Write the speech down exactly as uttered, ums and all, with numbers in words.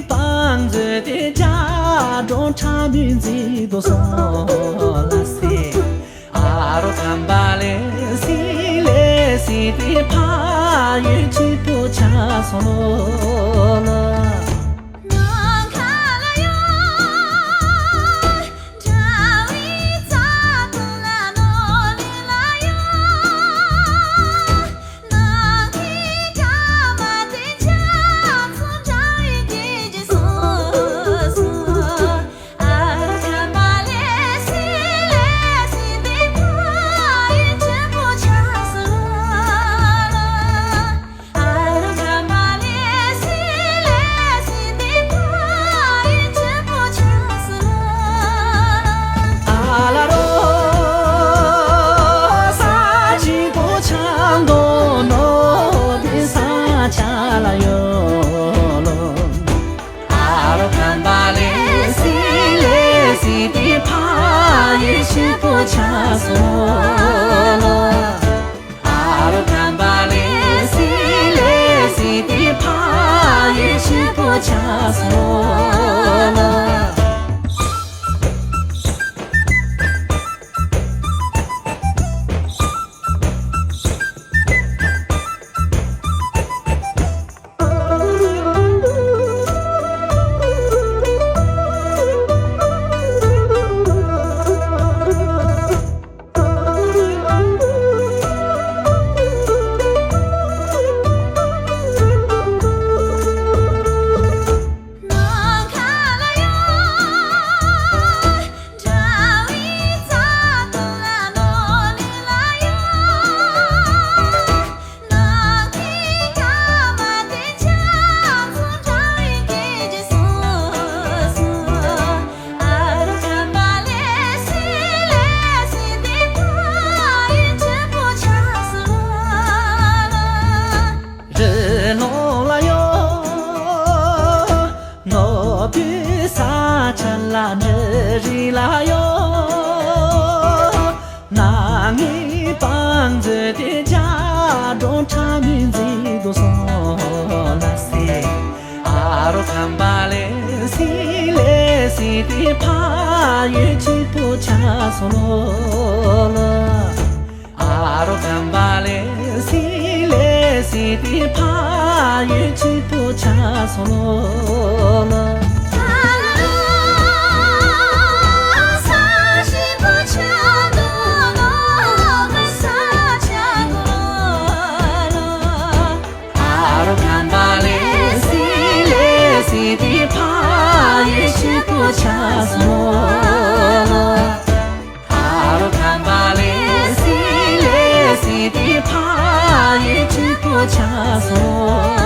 བང་མཛོད་དེ་ལྕགས་སྒྲོག་ཁྲ་མོས་མཛེས་སྡུག་སོང་ལ་སེ། ཨ་རོ་ཁམས་པ་ལེ་སི་ལེ་སི་དེ་ཕ་ཡུལ་གཅིག་པུ་ཆགས་སོང་ལ། རི་ལུང་ལ་ཡོད། ནོར་བུའི་ས་ཆ་ལ་འབྲུ་རིགས་ལ་ཡོད། ན་ངའི་བང་མཛོད་དེ་ལྕགས་སྒྲོག་ཁྲ་མོས་མཛེས་སྡུག་སོང་ལ་སེ། ཨ་རོ་ཁམས་པ་ལེ་སི་ལེ་སི་དེ་ཕ་ཡུལ་གཅིག་པུ་ཆགས་སོང་ལ། ཨ་རོ་ཁམས་པ་ལེ་སི་ལེ་སི་དེ་ཕ་ཡུལ་གཅིག་པུ་ཆགས་སོང་ལ། ཨ་རོ་ཁམས་པ་ལེ་སི་ལེ་སི་དེ་ཕ་ཡུལ་གཅིག་པུ་ཆགས་སོང་ལ། ཨ་རོ་ཁམས་པ་ལེ་སི་ལེ་སི་དེ་ཕ་ཡུལ་གཅིག་པུ་ཆགས་སོང་།